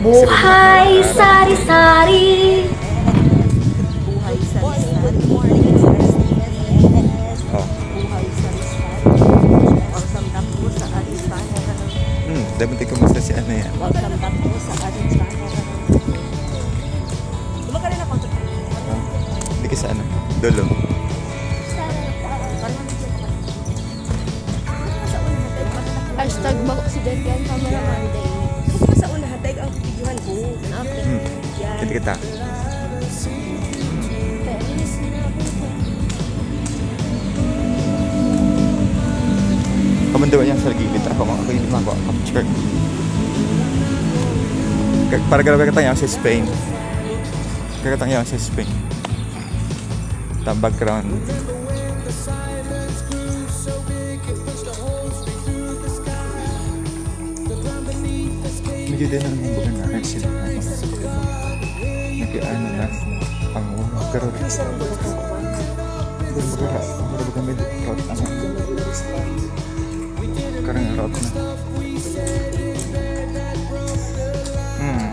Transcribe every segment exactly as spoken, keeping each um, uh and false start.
Buhay sari-sari. Buhay sari-sari. Oh. Buhay sari-sari. Welcome back po sa ating channel. Hmm, dapat ikaw mas si ano yan. Welcome back po sa ating channel. Kumakain na konti. Hindi ka sa ano? Dolo. Hashtag bako si Dad yan, cameraman. Huwag mo sa unahan, dahil ang videohan ko. Okay. Hmm. Kita kita. Kamandawa yan sa gilid. Ako mga kayo mga capture. Para galaw katang yan sa Spain. Katang yan sa Spain. Tam background. Medyo din ang mga na ay sila. Nag-ano na ang mga karot. Pero baga, pero baga may route ang karang route na. Hmm.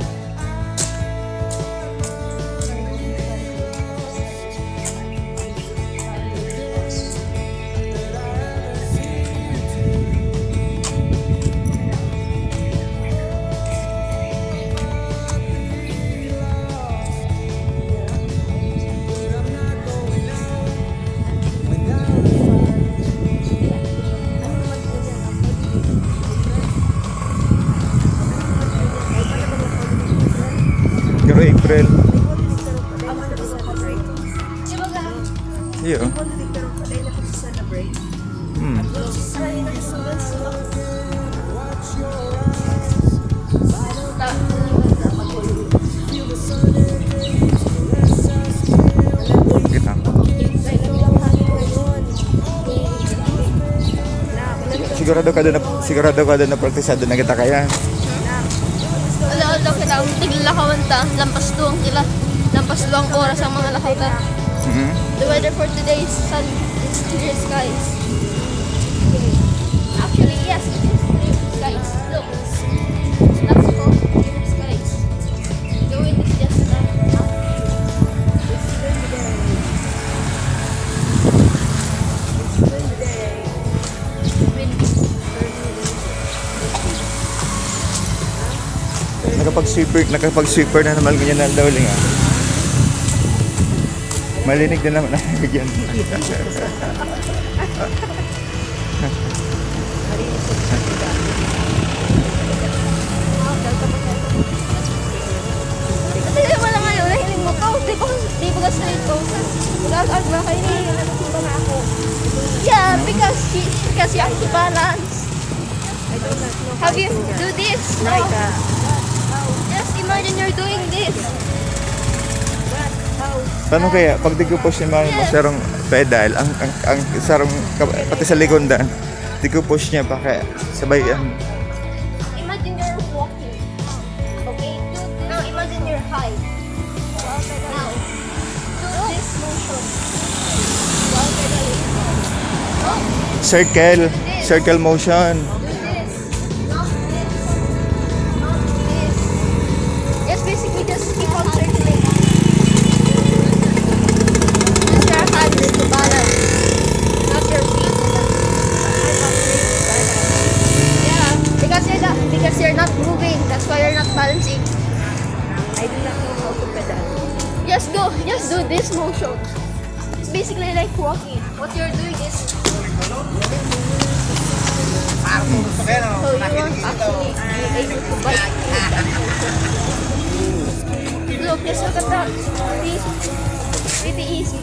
Pero April. Iyo. Hmm. Kita. Sigurado ka doon na, sigurado ka doon na praktisado na kita kaya. Wala, wala kita ang tiglakawan ta. Lampas duwang kila. Lampas duwang oras ang mga lakaw ta. Mhm. The weather for today is sun, is clear skies. Actually, yes, it is clear skies. Look, it's not so clear skies. The wind is just uh, it's windy. It's windy. Windy. Nakapag-sweeper, nakapag-sweeper na naman ganyan na daw, Ling, ah. Malinig na naman ang bigyan. Kasi wala nga yun, nahiling mo to. Di ba, di ba straight to? Nag-ag-ag na kayo, nahiling mo na ako. Yeah, because she, because you have to balance. Have you do this? No. Just imagine you're doing this. Paano kaya pag di ko push yung mga sarong pedal, ang, ang, ang sarong ka- pati sa ligondan, di ko push niya pa kaya sabay yan. Imagine you're walking. Okay? Now imagine you're high. Now, do this motion. Circle, circle motion. Do this. Not this. Not this. Yes, basically just keep on circling. Use your hands to balance, not your feet. Yeah, because you're not, because you're not moving, that's why you're not balancing. I do not know how to pedal. Just go, just do this motion. It's basically like walking. What you're doing is so you won't actually be able to bike. Look, just look at that. See? Pretty easy.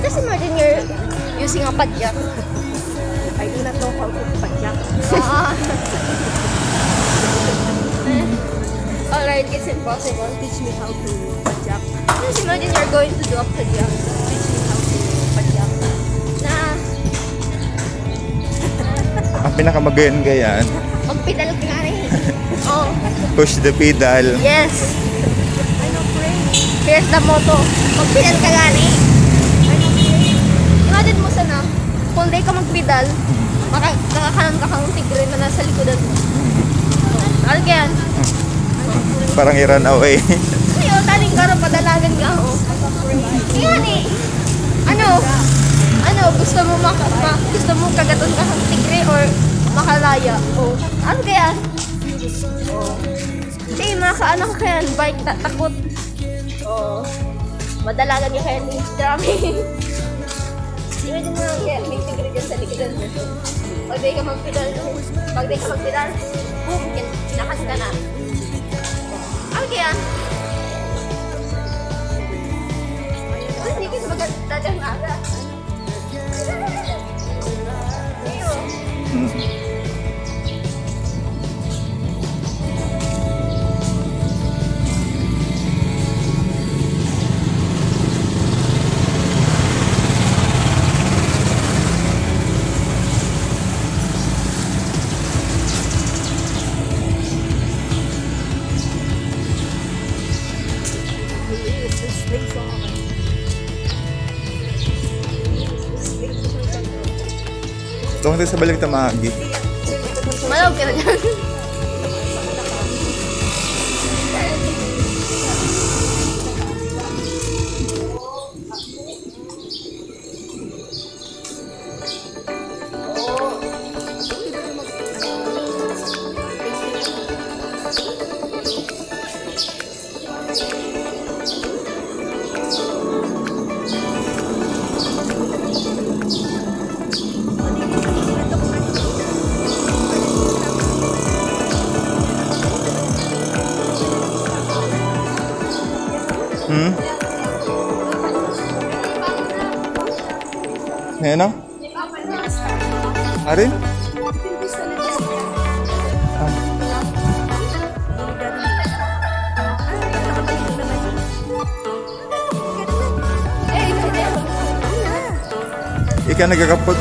Just imagine you're using a padyak. I do not know how to padyak. Ah. Alright, it's impossible. Teach me how to padyak. Just imagine you're going to do a padyak. Teach me how to padyak. Na Ang pinakamagayon kaya, magpedal ka nga rin. Oh, push the pedal. Yes. Here's the motto. Magpedal ka nga rin. Imagine mo sana, full Dal, maka-, nakakanan ka kang tigre na nasa likodan mo. Ano ka yan? Parang i-run away. Ayun, taling ka rin, padalagan ka, oh. Yan eh. Ano? Ano? Gusto mo maka, ma, gusto mo kagaton ka kang tigre or makalaya? Oh. Ano ka yan? Hindi, maka, ano ka yan? Bike, ta, takot. Oh. Madalagan ka kaya ni Drami. Imagine mo lang yan, may tigre dyan sa likodan mo. Pag di ka magpedal, pag di ka magpedal, boom, kin-, kinakas ka na. Ano kaya? Ay, hindi ka maganda dyan, aga. Ayun. Doon tayo sa balik na maagi. Malawag ka na dyan. Hmm? Ayan o. Arin? Ah. Ika nagkakapot.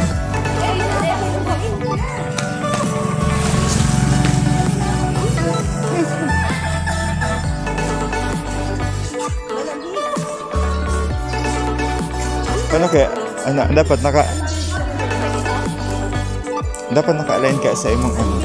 Ano kaya? Ano, dapat naka dapat naka-align ka sa imong ano.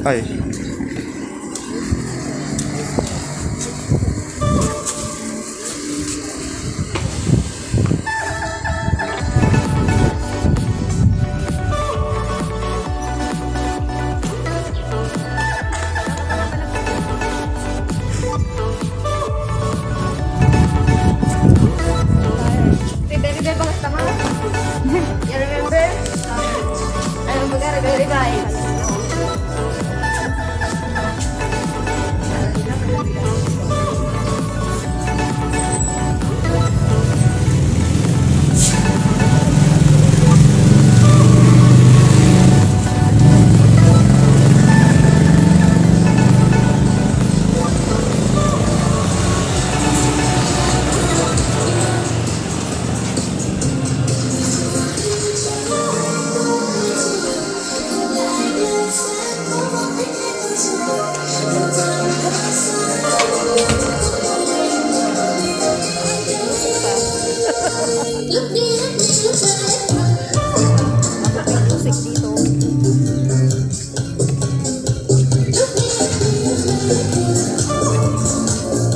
Ay. Remember? Ano ba ka, revive?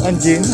Anjing.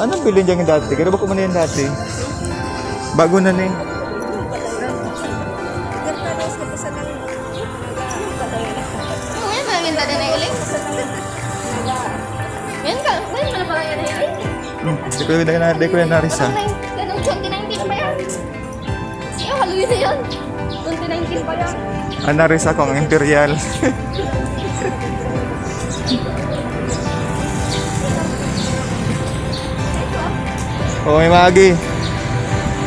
Anong bilin dyan dati? Kaya ba kumain yan dati? Bago na ni. Ano yan? Parang yung dati na iling? Yan ka? Yan ka na parang yan na iling? Hmm, di ko na, di ko na narisa. Parang nine-, ganun, twenty nineteen pa yan. Siya, haloy na yan. Twenty nineteen pa yan. Ang narisa ko, ang Imperial. Oo, may maagi.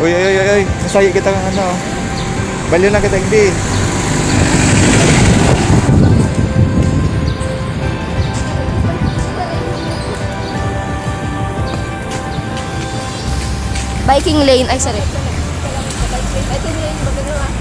Uy, uy, uy, uy, uy. Nasayi kita ng ano. Balyo na kita, hindi. Biking lane. Ay, sorry. Biking lane, magano ah.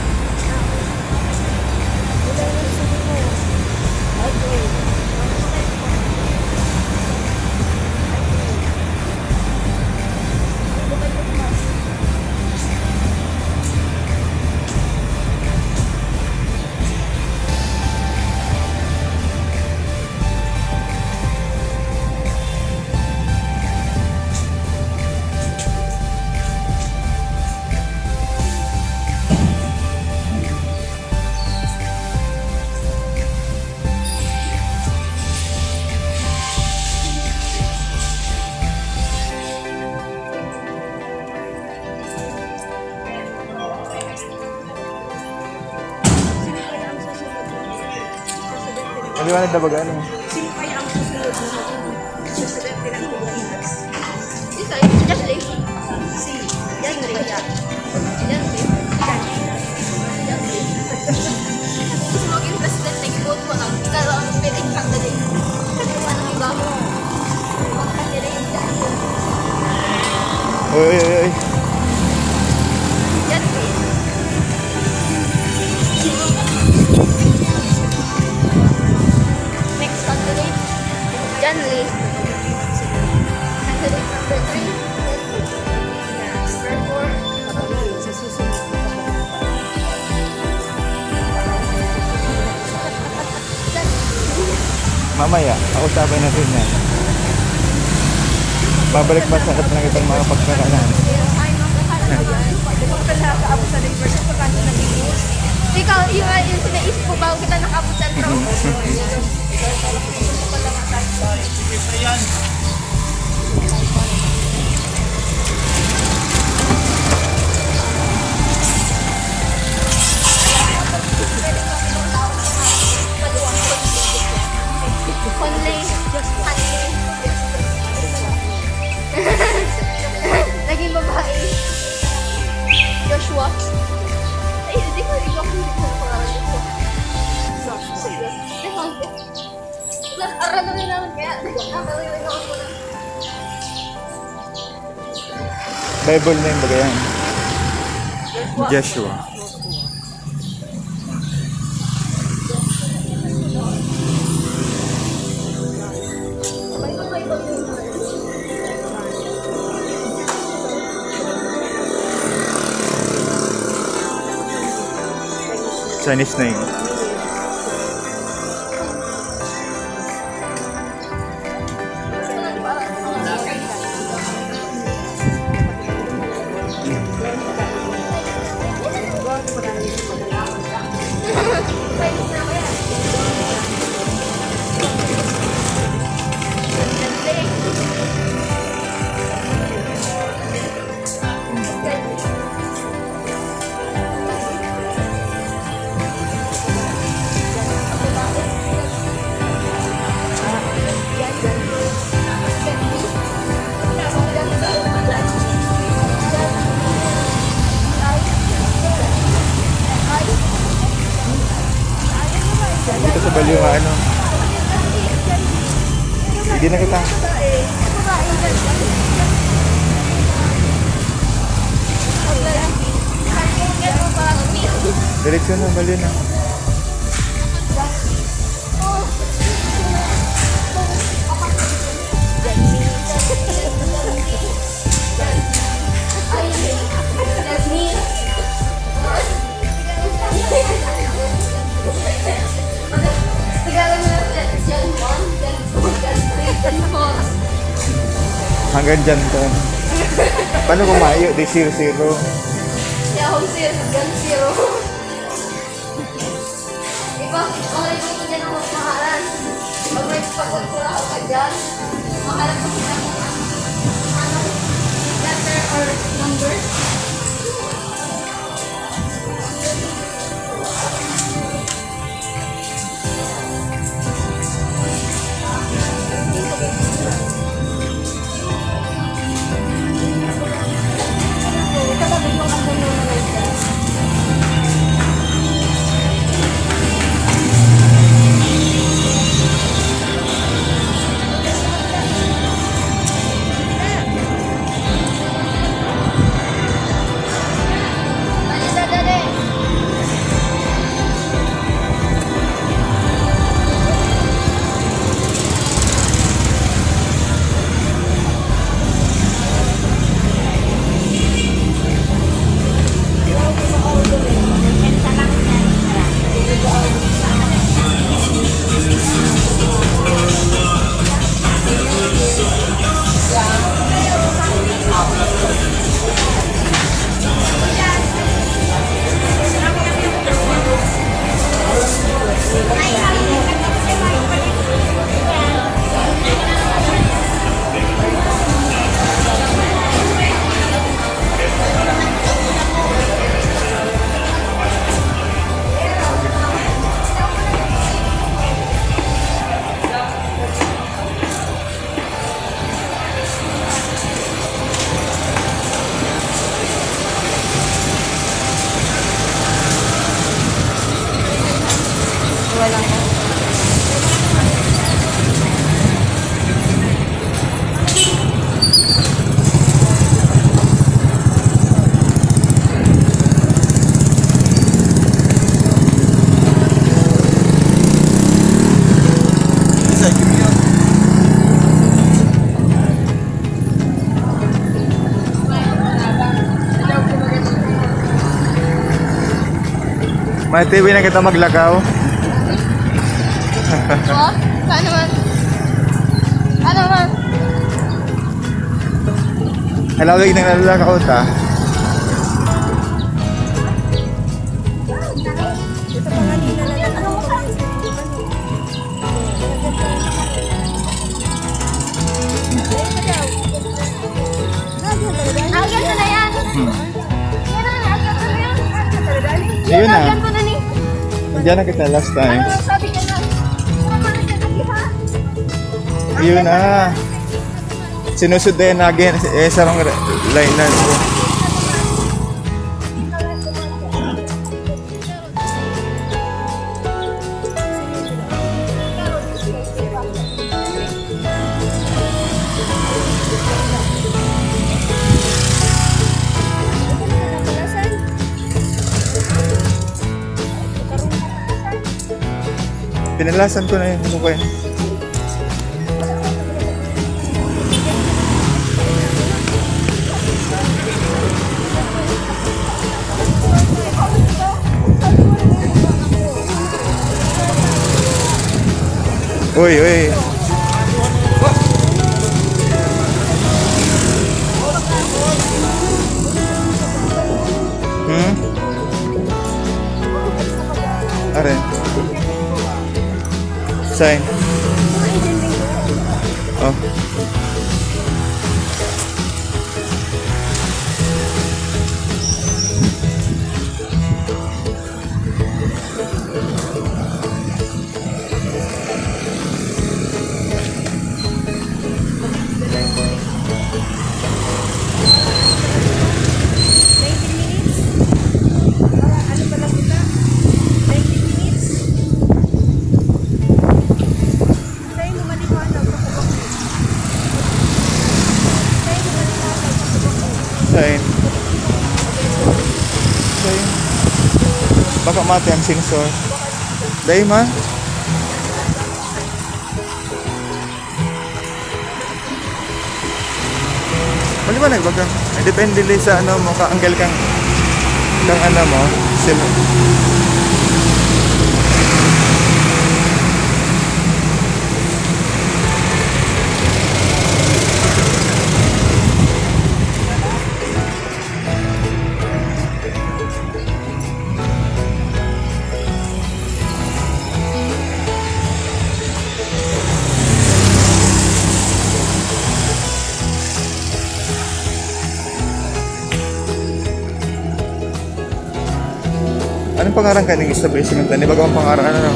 Maliwanag na ba gano'n? Isa, isa, just late. Yan, yan. Yan, yan. Gusto maging presidente, i-vote mo lang. Ikaw ang pwedeng candidate. Ano iba mo? Mga candidate dyan. Uy, uy, uy, uy. Yan, eh. Next candidate. John Lee. Candidate number three. Number four. Mamaya, pag-usapan natin yan. Babalik pa sa atin ang ibang mga pagkakanan. Ikaw, yun nga yung sinaisip ko bago kita nakaabot sa intro. Conley, Conley. Naging babae. Joshua. Ay, hindi ko, hindi ko, hindi ko pangalan Joshua. Sige. Hindi ko. Aral na rin naman kaya. Aral na rin naman ko lang. Bible name ba yan? Joshua. Chinese name. Dito sa Balyo nga, ano. Hindi na kita. Direksyon na, Balyo na. Hanggang dyan to. Paano kung mayo? Di zero zero. Yahoo zero, hanggang zero. May T V na kita maglakaw. Oh, saan naman? Ano naman? Halawig na nalalakaw ta. Agad na yan. Hmm. Yan na, agad na yan. Ayun na. Agad ko na ni. Diyan na kita last time. Ano sabi niya na? Ano ba ang sabi, ha? Ayun na. Sinusundan na again. Eh, sarong re- line na. Pinalasan ko na yun. Ano ko yun? Uy, uy. Hmm? Are. Sign. Oh. Nineteen minutes? Ano pa lang kita? Nineteen minutes? Sa'yo mo maliwanag, pakubak mo. Sa'yo mo maliwanag, pakubak mo. Sign. Sign. Baka mati ang sensor. Dai man. Maliwanag ba ka? Depende li sa ano mo, ka-angle kang, kang ano mo, sil- Anong pangaran kaning establishment na? Di ba ang pangaran, ano?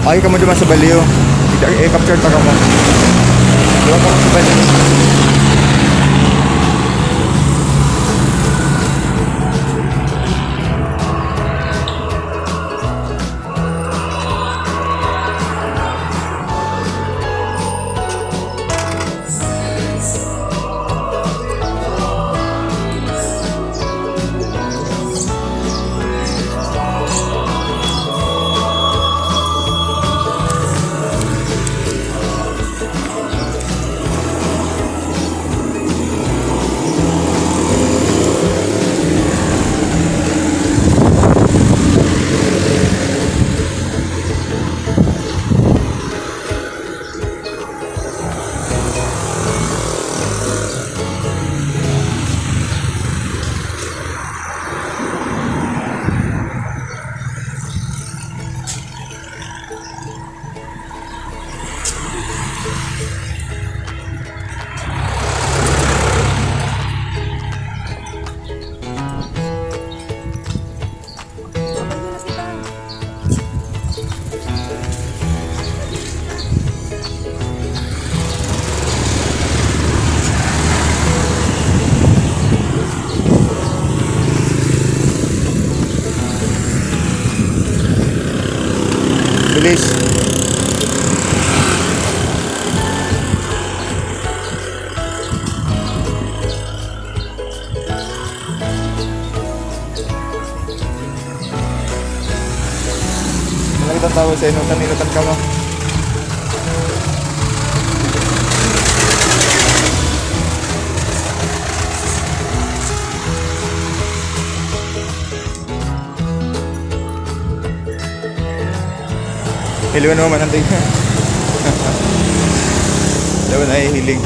Ay, kamo diba sa baliw? I-, i-capture ta kamo. Diba kamo sa baliw? Bilis. Sa inutan-inutan ka mo. Hilo naman ang tingin. Daw nahihiling.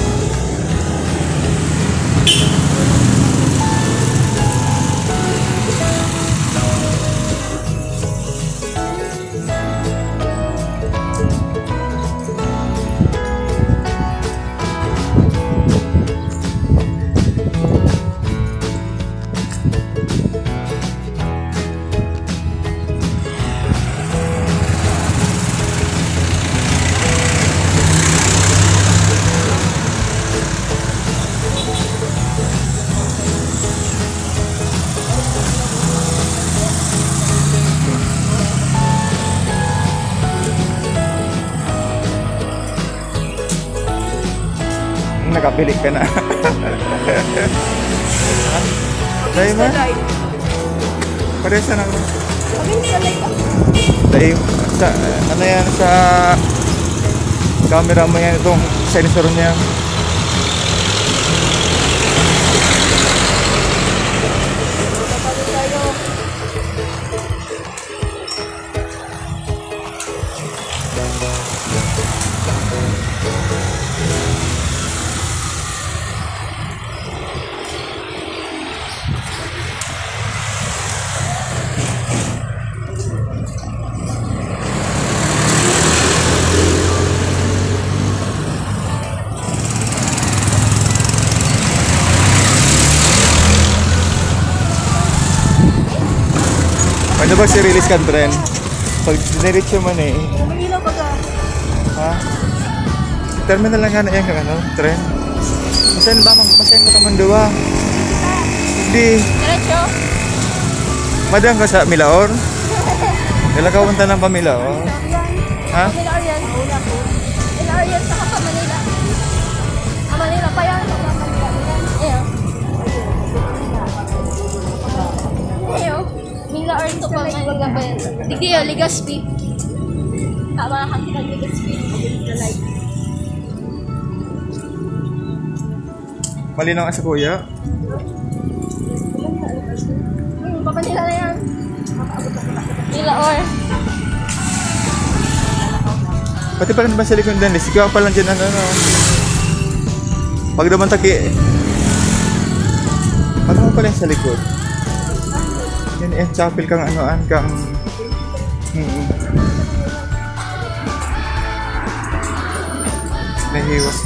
Nakapili ka na. Dahil mo? Pareha sa nang Kami sa live. Dahil sa, ano yan, sa camera mo yan, itong sensor niya. Kami tayo. Ano ba si release kan tren? Pag diniretso man eh. Manila baga. Ha? Terminal lang nga na yan, ano, tren. Masain ba, mang-, masain mo ka man duwa? Hindi. Diretso? Madang ka sa Milaor? Nilakawan ta ng pamilaor. Ha? Milaor yan. Milaor yan, saka pa Manila. Ah, Manila pa yan, saka pa Manila. Ayan. Ayan. Mila or to pa man nga ba yan? Digdi yun, Legazpi. Tama, hanggang Legazpi. Malinaw sa kuya. Hmm, baka nila na yan. Mila or. Pati pala ba sa likod din? Sigaw pa lang dyan, ano, ano. Pag naman taki, ano pala yung sa likod? Yan, eh, chapel kang ano, an, kang, mm. Nahiwas.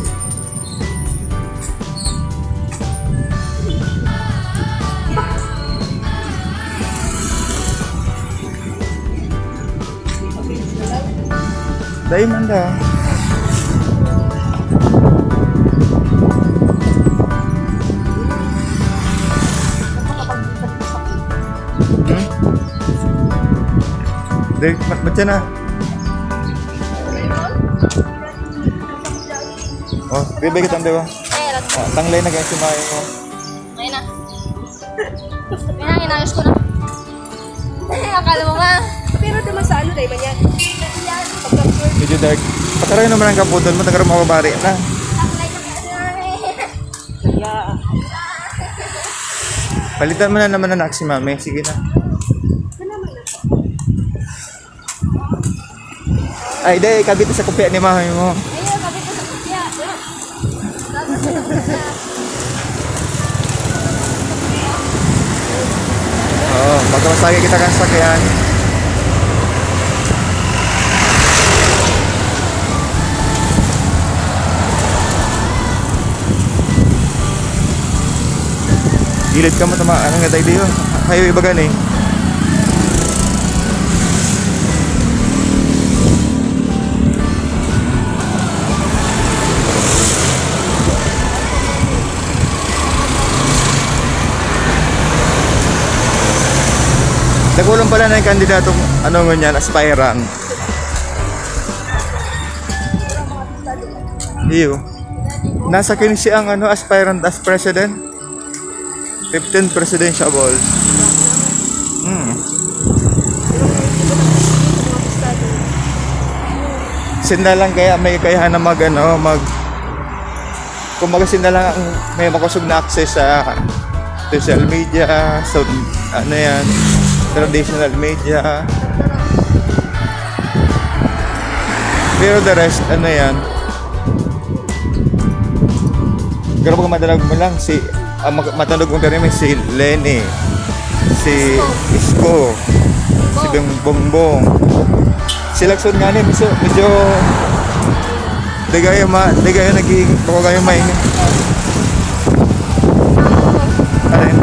Dai man da. Hmm? Dai, ma-, matya na. Oh, bibigit ang diwa. Eh, rat- Ah, tanglay na ganyan si Mayo mo. Ngayon na. Ngayon na, inayos ko na. Akala mo ba? Pero naman sa ano, dahil man yan. Pagka-sure. Medyo dark. Pataray naman ang kaputon mo, taga mababari na. Kaya, Palitan mo na naman, anak, si mami. Sige na. Ay, di, kabit sa kopya ni mami mo. Ayun, kabit sa kopya. Oo, magkamasagi kita kan sakyan. Gilid ka mo, tama. Anong nga tayo diyo? Highway ba gani? Nagulong pala na yung kandidato, ano ngunyan, aspirant. Iyo. Nasa kinsi ang ano, aspirant as president? Fifteen presidential balls. Hmm. Yung iba na kasi yung mga pistado. Sinda lang kaya may kaya na mag, ano, mag, kumbaga, sinda lang ang may makosog na access sa social media, so, ano yan, traditional media. Pero the rest, ano yan, grabe ka madalag mo lang, si, ang mag-, matanog mong pirmi, si Leni, si Isko, si Bong-, Bongbong. Si Lacson nga ni, medyo, medyo, di kayo ma-, di kayo naging, bako kayo maingay. Ano yun?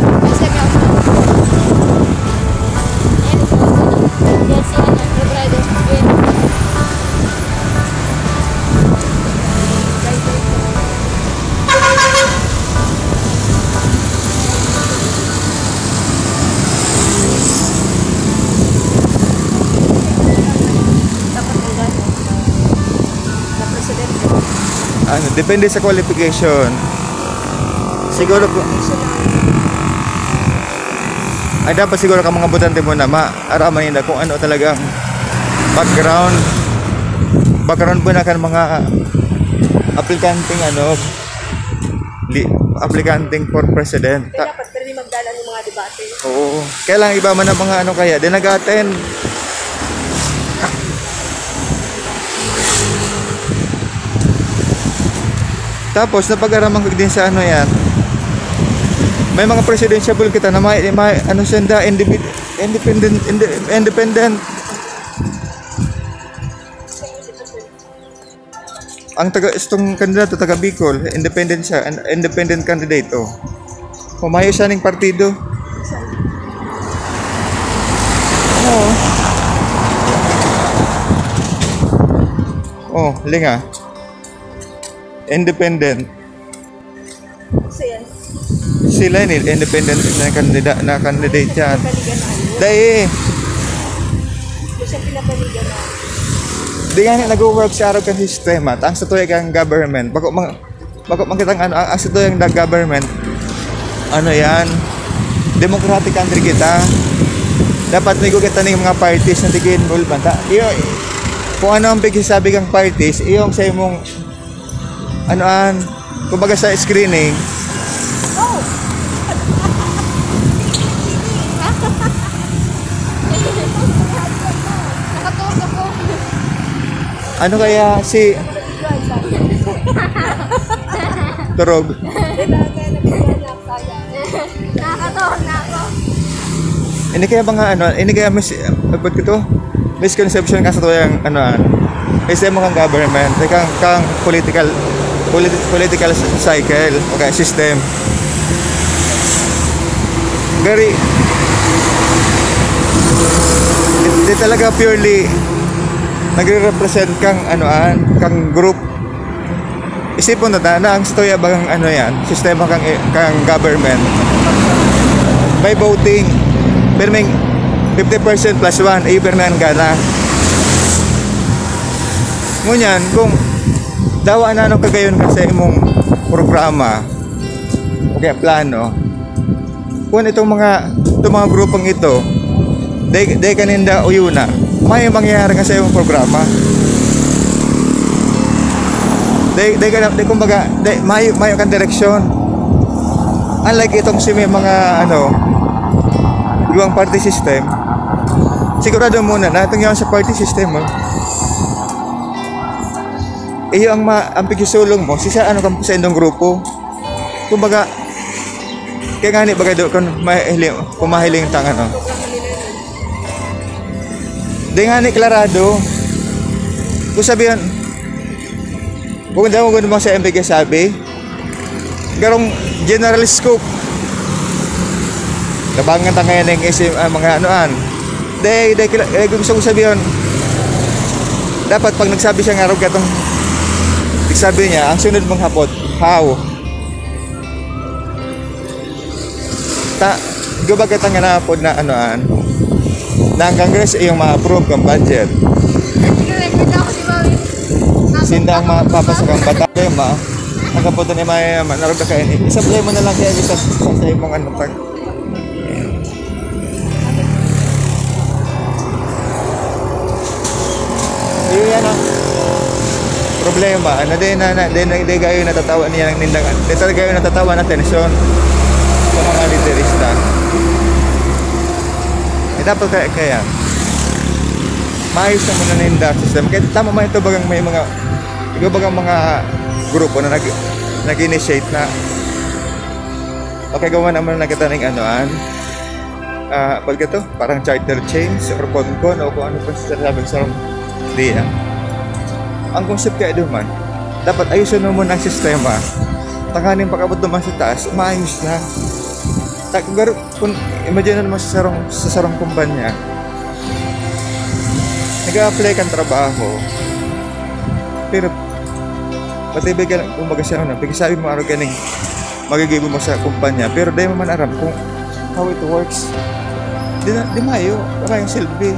Ano, depende sa qualification. Siguro po, ay, dapat siguro ka mga botante mo na ma-, araman nila kung ano talagang background, background po na kan mga aplikanteng, ano, li-, aplikanteng for president. Kaya dapat pwede magdala ng mga debate. Oo. Kaya lang iba man ang mga ano kaya, di nag-attend. Tapos, napag-araman ko din sa ano yan, may mga presidential kita na may, may ano senda, individ-, independent, inde-, independent. Ang taga, itong kandidato, taga Bicol, independent siya, an-, independent candidate, oh. Humayo siya ning partido. Oo. Oh, linga. Independent. Sila ni independent na kandida-, na candidate yan. Dai. Di nga ni nag-work sa araw kan sistema. Ang sa tuya kan government. Bako mang, bako mang kitang ano, ang, ang sa tuya kan government. Ano yan? Democratic country kita. Dapat may kita ning mga parties na tig-involve man ta. Iyo, kung ano ang pagsasabi kang parties, iyong sa imong ano an, kumbaga sa screening. Oh! Nakatulog ako. Ano kaya si turog? Nakakatawa na ako. Ini kaya mga ano, ini kaya mis-, abot ko to? Misconception ka sa tuyang, ano, ah, sistema kang government, kang, kang political, politi-, political cycle, o kaya system. Gari, di, di talaga purely nagre-represent kang, ano, ah, kang group. Isipon na ta, na ang sa tuya bagang ano yan, sistema kang, kang government. May voting. Pero may fifty percent plus one, even na ang gana. Ngunyan, kung dawa na anong kagayon ka sa imong programa, o kaya plano, kung itong mga, itong mga grupong ito, di, di ka ninda uyuna, may mangyayari ka sa iyong programa. Di, di ka na, di, kumbaga, di, mayo, mayo kang direksyon. Unlike itong si may mga, ano, iwang party system, sigurado muna na itong yan sa party system, oh. Iyo ang ma-, ang pigisulong mo, si sa ano kang sa indong grupo. Kumbaga, kaya nga ni bagay do, kung mahiling, kung mahiling tang ano. Di nga ni klarado. Kung sabihan, kung daw, kung mo sa M P K sabi, garong general scope. Kabangan ta ngayon ang isim, ah, mga anoan. Di, di, kila-, eh, gusto kong sabihin, dapat pag nagsabi siya nga, "Arog ka tong," nagsabi niya, ang sunod mong hapot, "How?" Ta, gubaga ta nga napod na anoan, na ang Congress iyong ma-approve kang budget. Sinda ang mapapasa kang bata, ma. Ang kaputo ni Maya, ma, narog na kayo ni. Isa-play mo na lang kaya isa sa, sa imong ano, pag Iyo yan, oh. problema, na di na, na, di na, di kayo natatawa niya ng nindangan. Di talaga yung natatawa na tensyon sa mga liderista. Eh, dapat kaya, kaya, maayos naman na ninda ang sistema. Kaya tama man ito, bagang may mga, ikaw bagang mga grupo na nag-, nag-initiate na, okay, gawa naman na kita ng anuan. Ah, pag ito, parang charter chains or concon o kung ano pa sinasabi sa sarong diya. Ang concept kaya duman, dapat ayusin mo muna ang sistema. Tanganing pag-abot naman sa taas, maayos na. Ta-, garo-, kung imagine mo sa sarong, sa sarong kumpanya, nag-a-apply kang trabaho, pero pati bigyan, kumbaga siya, ano, bigyan sabi mo, araw ganing magigibo mo sa kumpanya, pero di mo man aram kung how it works. Di na, di mayo, wala yung silbi.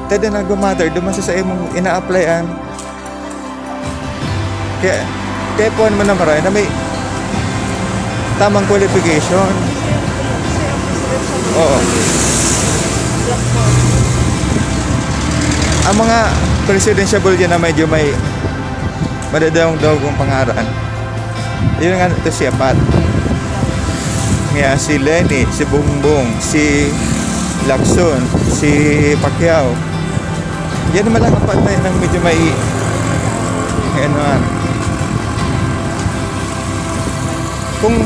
Kaya di nagmamatter, duman sa, sa imong ina-applyan. Kaya, kaya po naman na maray na may tamang qualification. Oo. Ang mga presidentiable dyan na medyo may madadawong-dawong pangaran. Yun nga, ito si Apat. Kaya si Leni, si Bongbong, si Lacson, si Pacquiao. Yan naman ang apat na yun ang medyo may, ano, ah. Kung,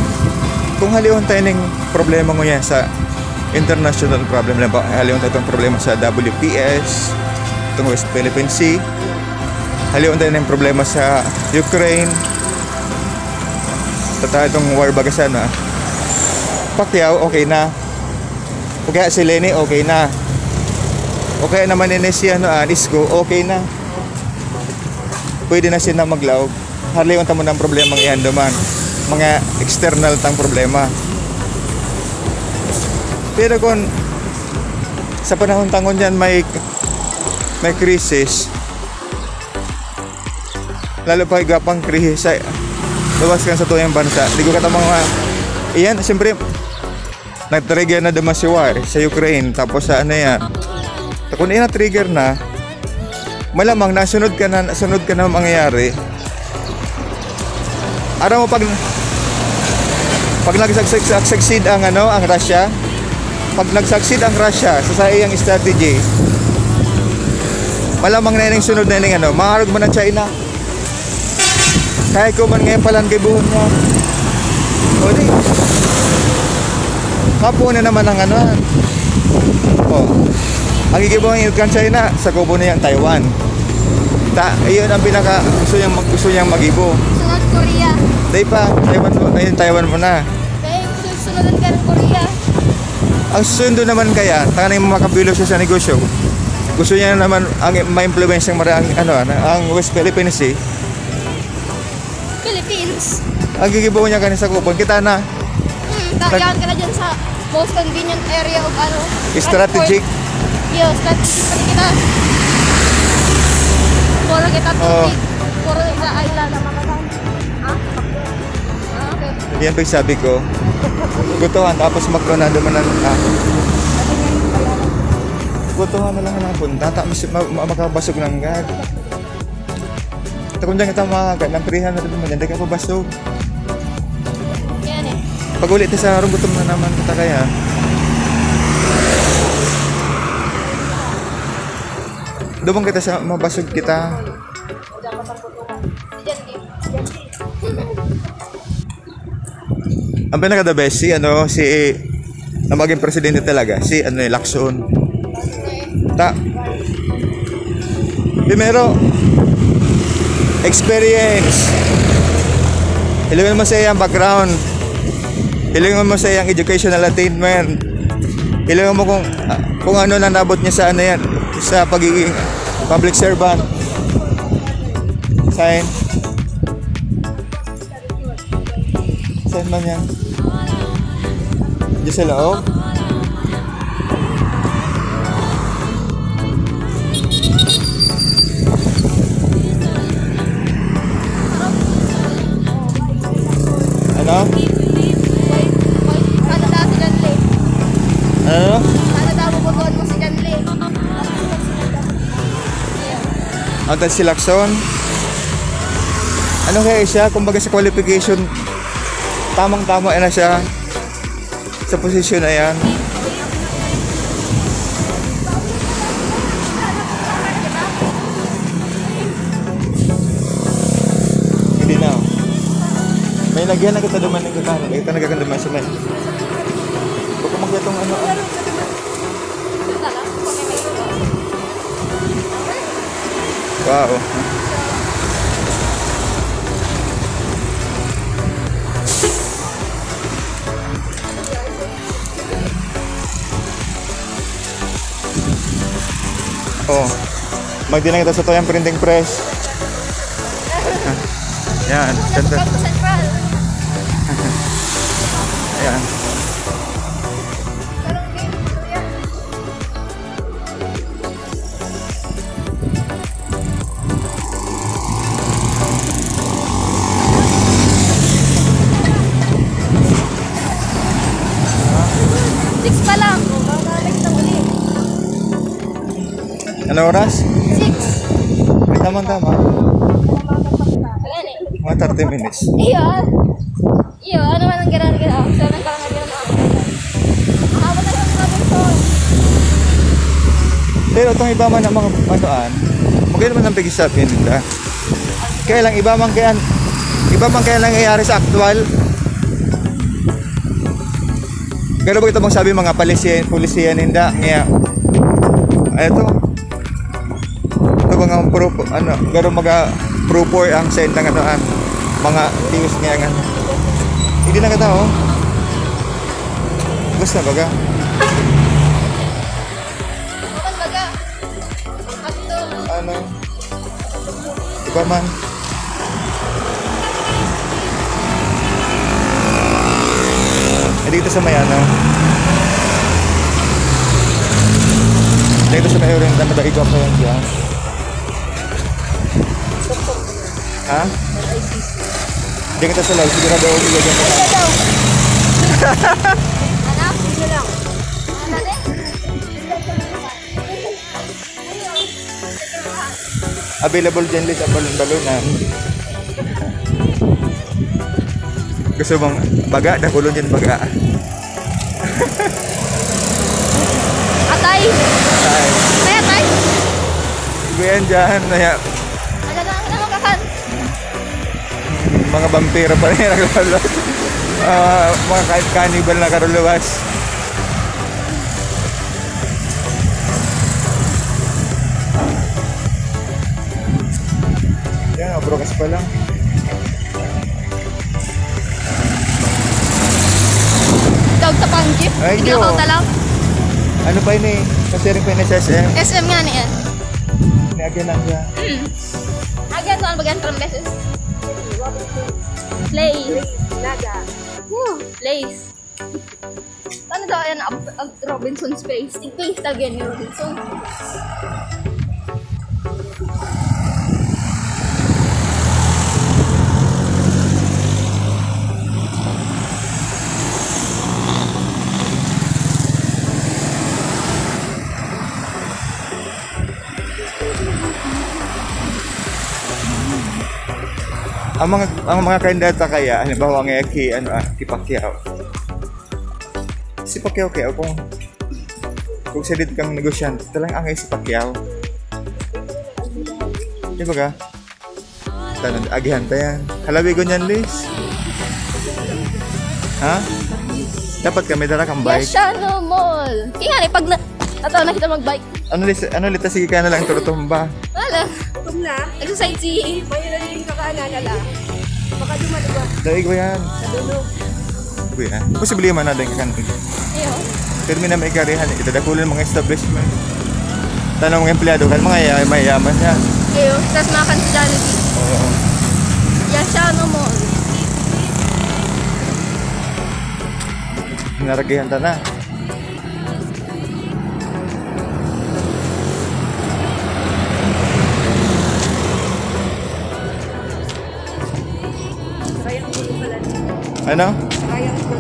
kung halihon tayo ng problema ngunyan sa international problem, halimbawa, halihon tayo itong problema sa W P S, itong West Philippine Sea, halihon tayo ng problema sa Ukraine, sa itong war baga sana, Pacquiao, okay na. O kaya si Leni, okay na. O kaya naman ini si, ano, ah, Isko, okay na. Pwede na siya na maglaog. Harlion ta mo ng problema ng iyan duman. Mga external tang problema. Pero kung sa panahon tangon yan may, may krisis, lalo pa igwa pang krisis sa luwas kan sa tuyang bansa. Di ko katamang mga, iyan, siyempre, nag-trigger na duman si war sa Ukraine, tapos sa ano yan. Kung ina-trigger na, malamang nasunod ka na, nasunod ka na mangyayari. Aram mo, pag, pag nagsag-, succeed ang, ano, ang Russia, pag nag-succeed ang Russia sa, sa iyang strategy, malamang na ining sunod na ining, ano, maharog man ang China. Kaya ko man ngayon palan kay buhon niya. O di. Kapo na naman ang ano. O. Ang gigibo ang kan China, sa kubo niya ang Taiwan. Ta, iyon ang pinaka gusto niyang mag-, gusto niyang magibo. Sunod Korea. Dahil pa, Taiwan mo, ayun, Taiwan mo na. Kaya yung susunod ang Korea. Ang sundo naman kaya, tanay mo makabilo siya sa negosyo. Gusto niya naman ang ma-influence ng mara-, ang, ano, ang West Philippine Sea. Philippines. Ang gigibo niya kanin sa kupon, kita na. Hmm, ta-, Nag- yan ka na dyan sa most convenient area of, ano, Strategic. Airport. Yeah, strategic pa rin kita. Puro kita Oo. Tubig. Puro kita island. Ah, okay. Yan pag sabi ko. Gutuhan, tapos magkauna duman ang, ah. Gutuhan na lang ang punta. Ta-, mas, ma-, ma-, makabasog lang gad. Ito kung dyan kita mga gad, ng three hundred mo dyan, di ka pabasog. Yan eh. Pag ulit sa harong, gutom na naman kita kaya. Dumang kita sa mabasog kita. Ang pinaka the best, si ano, si, na maging presidente talaga, si ano, eh, Lacson. Ta, primero, experience. Hilingon mo sa iyang background. Hilingon mo sa iyang educational attainment. Hilingon mo kung, kung ano na nabot niya sa ano yan, sa pagiging public servant. Sign. Saan man yan? Diyan sa loob? Ano? Ano daw si Janley? Ano? Ano daw bubutuan mo si Janley? Antas si Lacson. Ano kaya siya? Kumbaga sa qualification, tamang-tama na siya sa posisyon na yan. Hindi na. May lagyan na kita duman ng gagano. Ito na gagano duman sa may. Huwag ka magkatong ano. Ah. Wow. Oh. Magdilang ito sa Toyang Printing Press. Yan. Ganda. Yan. Six pa lang. Ano oras? Six. Ay, tamang-tama. Ayan eh. Mga thirty minutes. Iyo. Iyo, ano man ang gano'n, gano'n. Sa nang gano'n, gano'n. Ako na lang mga gusto. Pero itong iba man ang mga, ano, ah, maganda man ang pag-isabin nila. Kaya lang, iba man kaya, iba man kaya nangyayari sa aktual. Pero bakit bang sabi mga palisiyan, polisiya ninda? Kaya, eto. Ito mga pro, ano, pero mga proper ang sa indang ano, ah, mga tios niya nga. Hindi na kita, oh. Gusto baga? Ano? Iba man. Eh, dito sa may ano. Dito sa may orin, dapat daig ako yan dyan. Ha? Diyan kita sa loob, sigurado ako ilagyan mo. Ano? Sige lang. Available dyan, Liz, ang balon-balonan. Gusto mong baga? Dakulon dyan, baga. Atay! Atay. May atay? Sige yan dyan. Naya. Ano na, ano na, kakan? Mga vampiro pa rin nagluluwas. Ah, mga ka-, cannibal na karuluwas. Yan, oh, bukas pa lang. Tawag sa pang-gift. Ay, hindi, oh. Ikaw na lang. Ano pa yun eh? Kasi rin pa yun sa S M. S M nga na yan. Niagyan lang siya. Hmm. Agyan to, ano ba yan? From beses? Lace. Lace. Ano daw yan? Ab-, ab-, Robinson's Place. Ito yung talaga ni Robinson. Ang mga, ang mga kandidata kaya, halimbawa, nga ki, ano, ah, ki Pacquiao. Si Pacquiao kaya kung, kung sa dit kang negosyante, talagang angay si Pacquiao. Di ba ka? Tanong, agihan ta yan. Halawigon yan, Liz. Ha? Dapat kami dala kang bike. Yashano Mall. Kaya nga, eh, pag na, ato na kita mag-bike. Ano, Liz? Ano, Liz? Sige ka na lang, turutumba. Wala. Gutom na. Exercise si Mayo na yung kakaanana la. Baka dumaluwa. Daig ko yan. Sa dulo. Kuya, posible man na din kan. Iyo. Pero may na may karihan, eh. Kita dakulan mga establishment. Tanong mga empleyado kan, mga ya-, mayaman niya. Iyo, tas mga kan si Jollibee. Oo. Yan siya, ano mo. Naragihan ta na. Sayang po pala. Ano? Sayang po.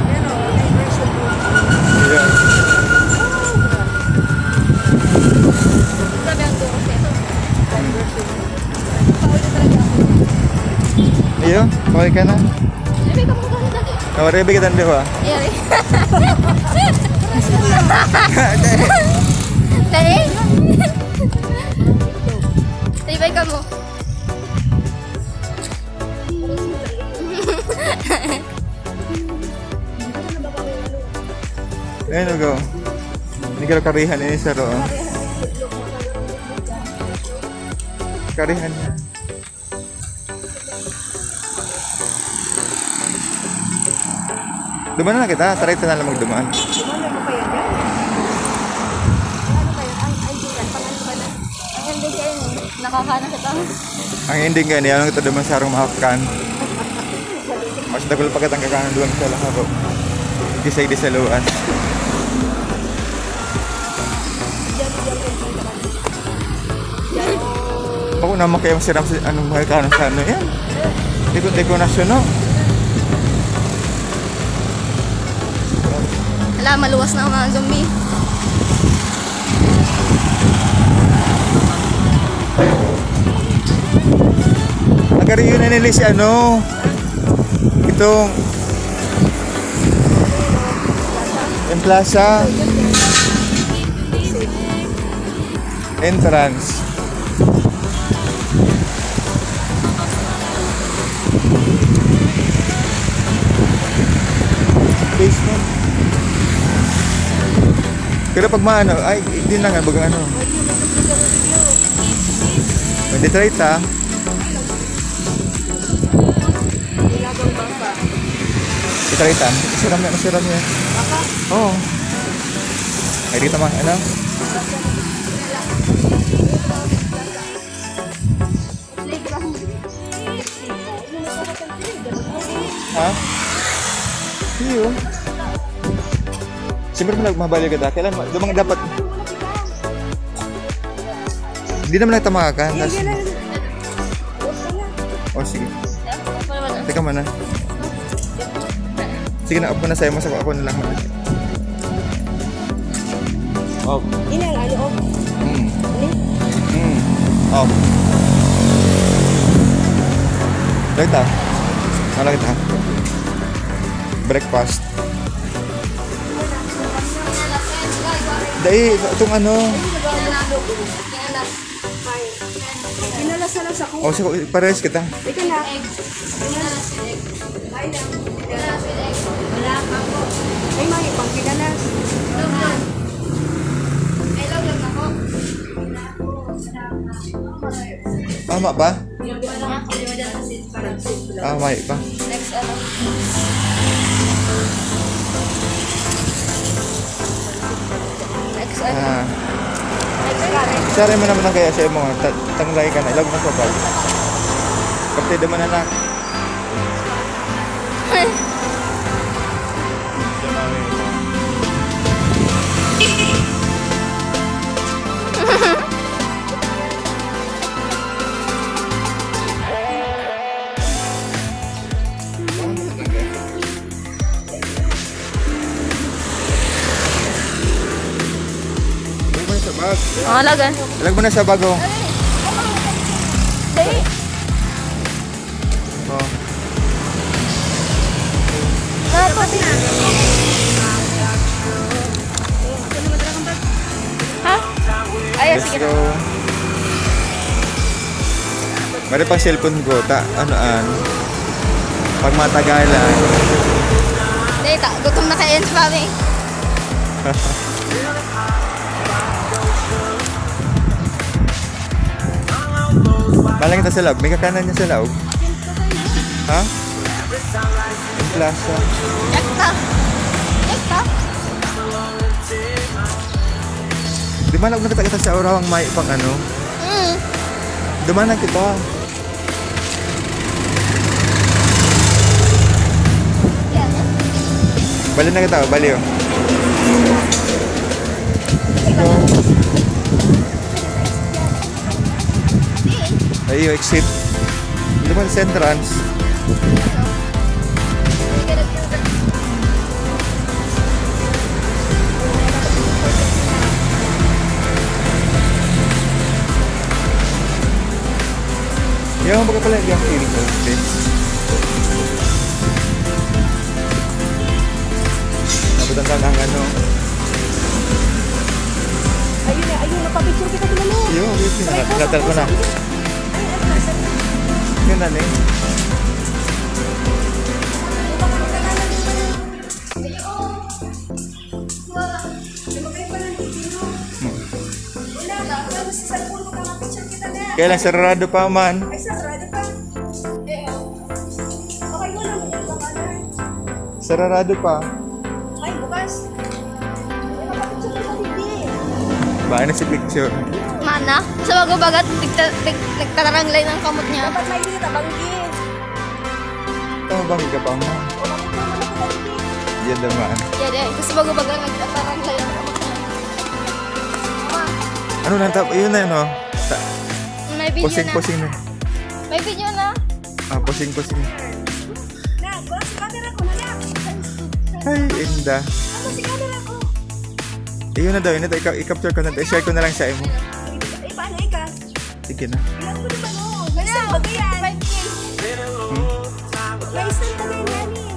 Pero may version po. Yeah. Iyo, okay ka na? Sabi ka mong gano'n dali. Nawarebe ka tanda ba? Yari. Dali. Sabi ka mo. Ayun, go. Hindi ka karihan, eh, sir, oh. Karihan niya. Duman na kita, try ta na lang magduman. Ano kayo? Ay, ay, di yan. Pangano ka na? Ang hindi kayo, eh. Nakakana kita. Ang ending gani, anong ito duman sa harong mahapkan? Mas dakul pa kitang kakanan duman sa laharo. Gisay di sa luan. Bako naman kayo masiram sa anong mahal ka sa ano yan? Di ko, di ko na suno. Hala, maluwas na ang mga zombie. Nagkariyo na nila si ano, itong yung plaza entrance. Basement. Pero pag maano, ay, hindi na nga, baga ano. Pwede try ta. Ito, ito. Siram niya, siram niya. Oo. Ay, dito, ma. Ano? Ha? Iyo. Siyempre, mag-, mabalik ka. Kailan ma-, dumang dapat. Hindi naman nagtama ka. Tas, oh, sige. Teka muna. Sige na, off ko na sa'yo. Mas ako, ako na lang muna. Off. Ini ang ano, off. Hmm. Ini? Hmm. Off. Kita. Ano kita? Breakfast. Dai, itong ano. Pinalas na lang sa kuha. O, so, parehas kita. Ito na. Ay, lang. Wala pa po. Ay, may pang pinalas. Hello, hello. Hello, hello na po. Tama ba? Ah, may pa. Next ano? Next ano? Ah. Next current. Sari mo naman ang kaya sa imo. Ta-, tanglay ka na. Ilog na sa bag. Kapti naman, anak. Ilagay mo na sa bag. Mga lagan. Ilagay mo na sa bag, oh. Dali. Oh. Dapat. Ha? Ay, let's sige na. Go. Mari pang cellphone ko, ta, ano, an, pag matagalan. Dahil ta, gutom na kayo sa mami. Balang kita sa loob. May kakanan niya sa loob. Ha? Plaza. Yakta. Yakta. Di ba nagkita kita sa Orawang may pang ano? Mm. Duman na kita. Bali na kita, bali, oh. Ayo, exit. Di ba sa entrance? Yung baga pala yung feeling ko, okay. Tanda ng ano. Ayun na, ayun, napapicture kita din, ano? Yun, yun, yun. Natal ko na. Ay, ay, ay. Yun na, eh. Wala, wala, sa cellphone ko, nakapicture kita na. Kaya lang, sarado pa man. Ay, sarado pa. Eh, oh. Okay mo lang, hindi ka pa na. Sarado pa. Ay, bukas. Ay, nakapicture kita, hindi. Ba, ano si picture? Mana, sa bago bagat, nagta-, nag-, nagtataranglay ng kamot niya. Dapat may hindi tabanggi. Ito, banggi ka pa, ma. O, bakit mo naman tabanggi? Yan naman. Yan, yan. Kasi bago bagat, nagtataranglay ng kamot niya. Ma. Ano nang tap-, yun na yun, oh. Ta-, may video na. Posing-posing na. May video na. Ah, posing-posing. Na, wala si camera ko na lang. Ay, inda. Ano si camera ko? Ayun na daw, yun na daw. Ika-, i-capture ko na daw. I-share ko na lang sa imo. Ay, paano ika? Sige na. Ilang ko naman, oh. Basta bagay yan. Five K. Hmm? May stand pa rin yan, eh.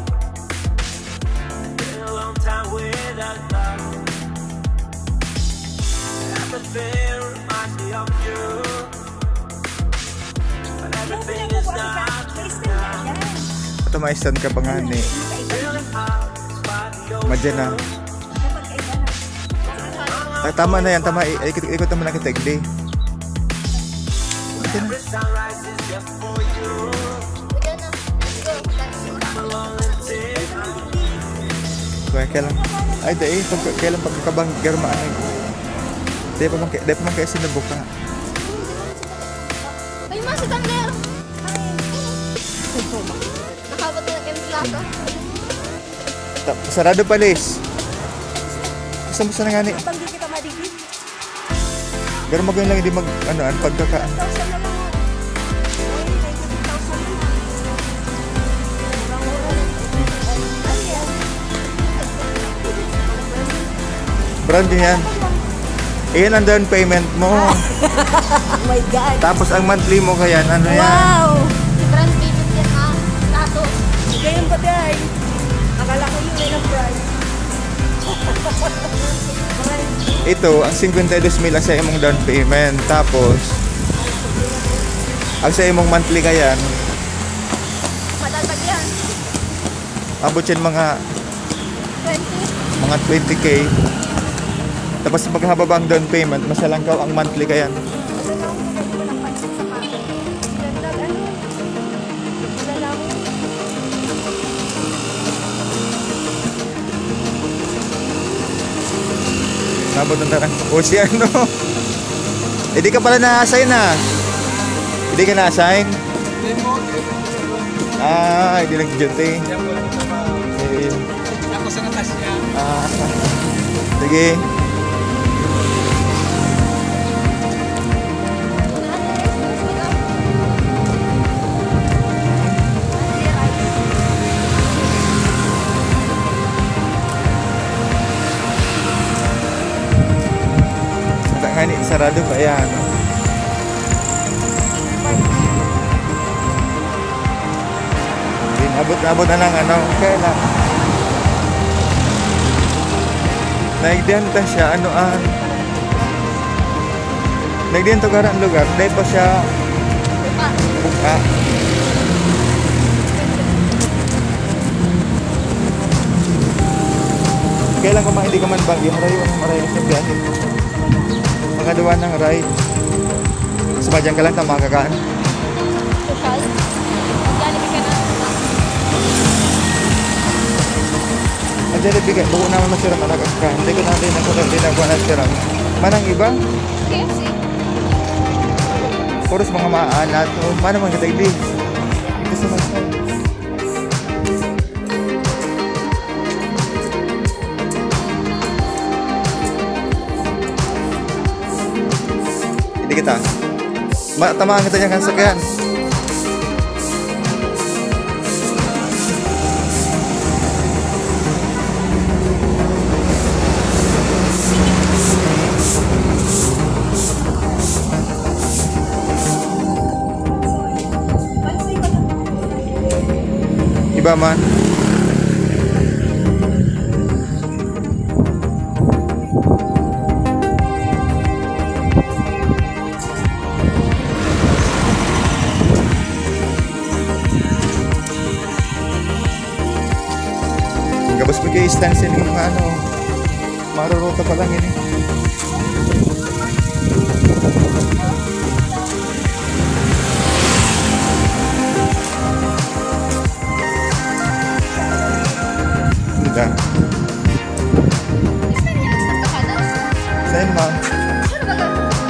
Ato, may stand ka pa nga ni. Madyan na. Ah, tama na yan, tama. I-, ikot, ikot naman na kita, igdi. Madyan na. Kaya, kaya lang. Ay, dai. Pag, kaya lang pagkakabang, garma, ano, eh. Di pa man kaya, di pa man kaya sinubukan. Ay, ma, si Thunder! Nakabot na yung plato. Ta-, sarado pa, Liz. Gusto mo sana nga ni? Banggi kita, madigi. Pero magayon lang, hindi mag, ano, ano, pagkaka- Thousand na lang. Ay, twenty-two thousand na lang. Mura-mura. Ano yan? Brand new yan. Iyan ang down payment mo. Oh my God. Tapos ang monthly mo kaya, ano yan? Wow! Brand new yan, ha? Tato. Ganyan ba, day? Akala ko yun, eh, ng brand. Ito, ang singkwenta y dos mil ang sa imong down payment. Tapos, ang sa imong monthly kaya, Madagdag yan. Abot yan mga, twenty. Mga twenty K. Tapos, paghababa ang down payment, masalangkaw ang monthly kaya. Ganda, ano? Wala lang. Nabot na tayo. O, si ano? Eh, di ka pala na-assign, ah. Hindi ka na-assign? Ah, hindi nag-duty. Eh, Ako sa Natasha. Ah, sige. Sa ngani, sarado pa yan. Din, abot-abot na lang, ano, kaya lang. Naigdihan ta siya, ano, ah. Naigdihan to, gara ang lugar, dahil pa siya buka. Kaya lang kung hindi ka man bagyo, harayo ang, harayo ang sakyanin. Mga duwa ng ride. Sa Badyang ka lang, tama ka kaan? Total. Jollibee ka na. Ang Jollibee ka, buko naman masiram, anak ka. Hindi ko na, hindi na, hindi na, hindi na, masiram. Manang iba? K F C. Puros mga maalat. O, paano man kita, hindi? Gusto mo sa Hindi kita. Ma-, tamaan kita niya kan sakyan. Iba man. Distance ini, mga ano, maruruta pa lang ini. Diba? Saan, ma'am?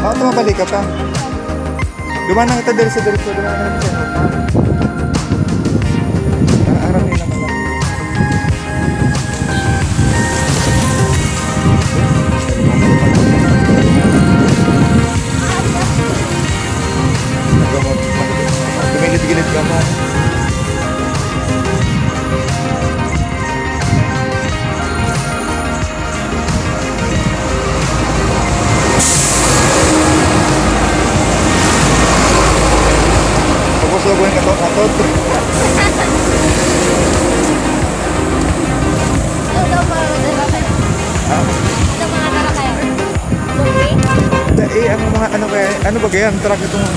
Ma'am, tumabali ka pa. Duman na kita diri sa diretso, duman na kita sa, ah, aram nila pala. Gumilid-gilid ka mo. Pagkasubo yung katot-katot. Ano daw mga dala kayo? Ha? Ano mga dala kayo? Zombie? Da, eh, ano mga, ano kaya, ano ba kaya ang truck itong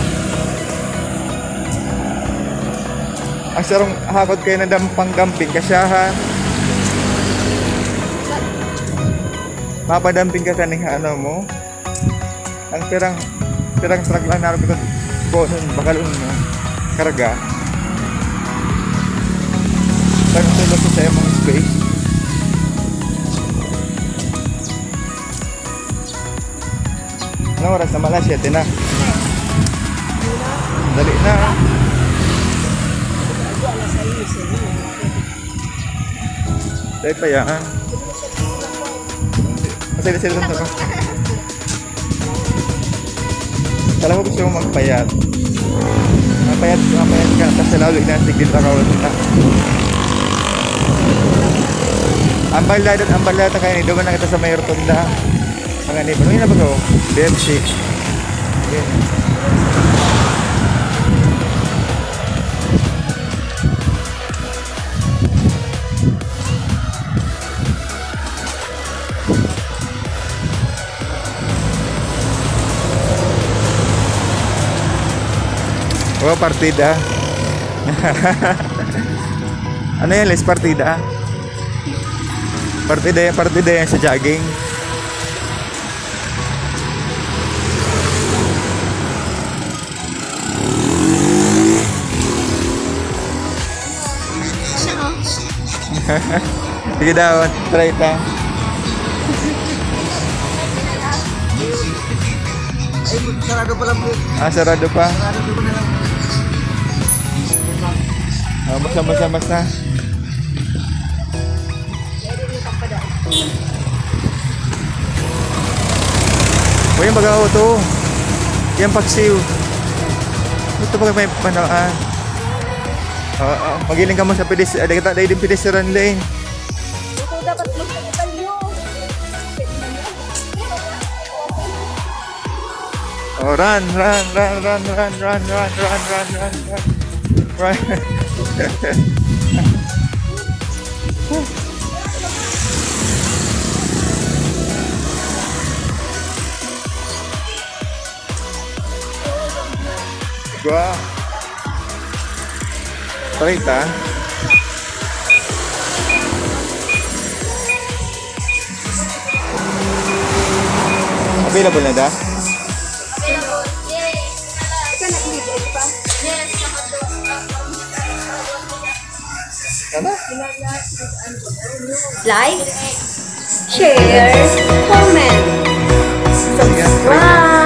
Ang sarong hakot kayo na dam-, panggamping ka siya, ha? Mapadamping ka kani, ano mo? Ang pirang, pirang truck lang naroon ko, bonon, bakalon mo. Karga. Parang tulog ko sa imong space. Anong oras na, Mala? Siyete na. Dali na. Dali pa yan. Masaya-saya lang ako. Alam mo, gusto mong magpayat. Mapayat, mapayat ka. Tapos sa lalo, inasigil na ka. Ang balada, ang balada kayo, duman na kita sa may rotunda. Mga neighbor, yun na ba ko? B M C. Yun. Oh, partida. Ano yan, Les? Partida? Partida yan, partida yan sa jogging. Sige daw, try ta. Ay, sarado pa lang po. Ah, sarado pa? Sarado pa na lang. Ah, basta, basta, basta. Uy, yung baga auto. Yan, paksiw. Ito pag may, ano, ah. Oo, magiling ka mo sa pedis-, ah, dagita, dahil din pedestrian lane. Ito dapat magpapalyo. Oh, run, run, run. Run. Gua. Treinta. Available na da? Available. Yay! Ika na, hindi pa. Yes, naka-, Ano? Like, share, comment, subscribe.